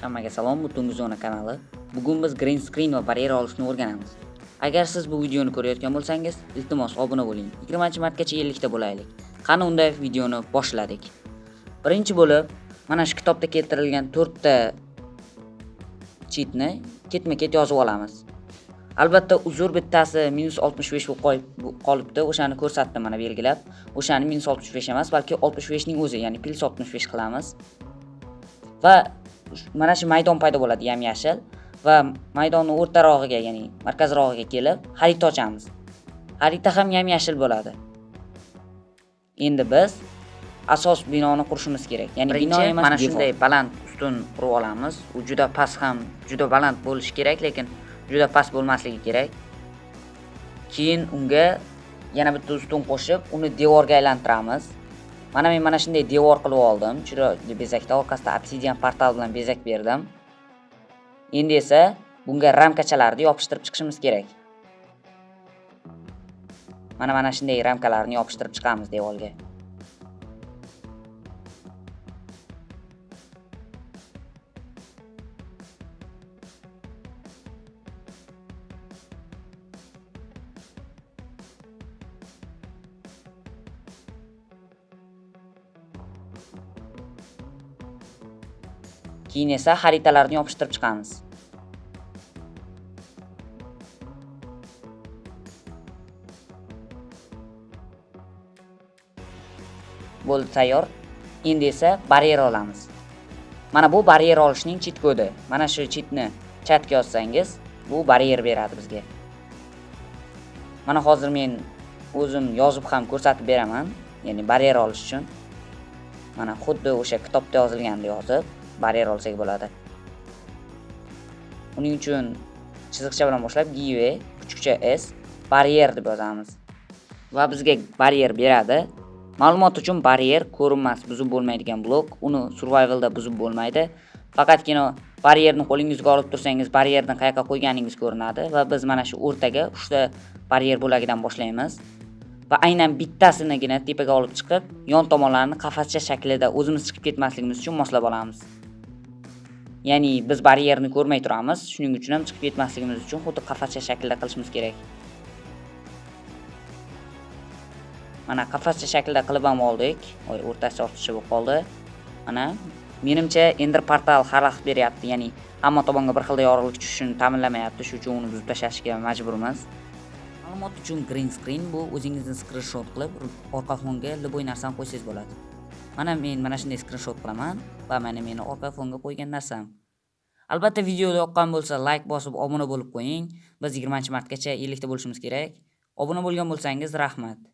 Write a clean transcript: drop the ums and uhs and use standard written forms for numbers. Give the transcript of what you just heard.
Hammaga salom, bu Tungi Zona kanali. Bugun biz green screen va baryer olishni o'rganamiz. Agar siz bu videoni ko'rayotgan bo'lsangiz, iltimos obuna bo'ling. 20-martgacha 50 ta bo'laylik. Qani unda videoni boshladik. Birinchi bo'lib, mana shu kitobda keltirilgan 4 ta cheatni ketma-ket yozib olamiz. Albatta uzr bittasi -65 bo'lib qolibdi, o'shani ko'rsatdim mana belgilab. O'shani -65 emas, balki 65 ning o'zi, ya'ni +65 qilamiz. Va mana shu maydon paydo bo'ladi, yam-yashil va maydonning o'rtarog'iga, ya'ni markazrog'iga kelib xarita ochamiz. Xarita ham yam-yashil bo'ladi. Endi biz asos binoni qurishimiz kerak. Ya'ni bino emas, mana devor. Shunday baland ustun qurib olamiz. U juda past ham, juda baland bo'lishi kerak, lekin juda past bo'lmasligi kerak. Keyin unga yana bitta ustun qo'shib, uni devorga aylantiramiz. Mana men mana shunday devor qilib oldim. Chiroyli bezakda orqasida obsidian portal bilan bezak berdim. Endi esa bunga ramkachalarni yopishtirib chiqishimiz kerak. Mana shunday ramkalarni yopishtirib chiqamiz devorga. Keyin esa xaritalarni yopishtirib chiqamiz. Bo'ldi, tayyor. Endi esa baryer olamiz. Mana bu baryer olishning cheat kodi. Mana shu cheatni chatga yozsangiz, bu baryer beradi bizga. Mana hozir men o'zim yozib ham ko'rsatib beraman, ya'ni baryer olish uchun. Mana xuddi o'sha kitobda yozilganini yozib baryer olsak bo'ladi. Uning uchun chiziqcha bilan boshlab give kuchukcha s baryer deb yozamiz. Va bizga baryer beradi. Ma'lumot uchun baryer ko'rinmas, buzib bo'lmaydigan blok. Uni survivalda buzib bo'lmaydi. Faqatgina baryerni qo'lingizga olib tursangiz, baryerni qayerga qo'yganingiz ko'rinadi va biz mana shu o'rtaga 3 ta baryer bo'lagidan boshlaymiz. Va aynan bittasinigina tepaga olib chiqib, yon tomonlarini qafascha shaklida o'zimiz chiqib ketmasligimiz uchun moslab olamiz. Ya'ni biz baryerni ko'rmay turamiz, shuning uchun ham chiqib ketmasligimiz uchun xuddi qafascha shaklda qilishimiz kerak. Mana qafascha shaklda qilib ham oldik. Oy, o'rtasi ortiqcha bo'lib qoldi. Mana menimcha Ender portal xalaqit beryapti, ya'ni hamma tomonga bir xilda yorug'lik tushishini ta'minlamayapti, shuning uchun uni buzib tashlashga majburmiz. Ma'lumot uchun green screen bu o'zingizni screenshot qilib orqa fonga любой narsani qo'ysangiz bo'ladi. Mana men mana shunday screenshot qilaman va mana meni orqa fonga qo'ygan narsam. Albatta video yoqqan bo'lsa like bosib obuna bo'lib qo'ying. Biz 20-martgacha 50 ta bo'lishimiz kerak. Obuna bo'lgan bo'lsangiz rahmat.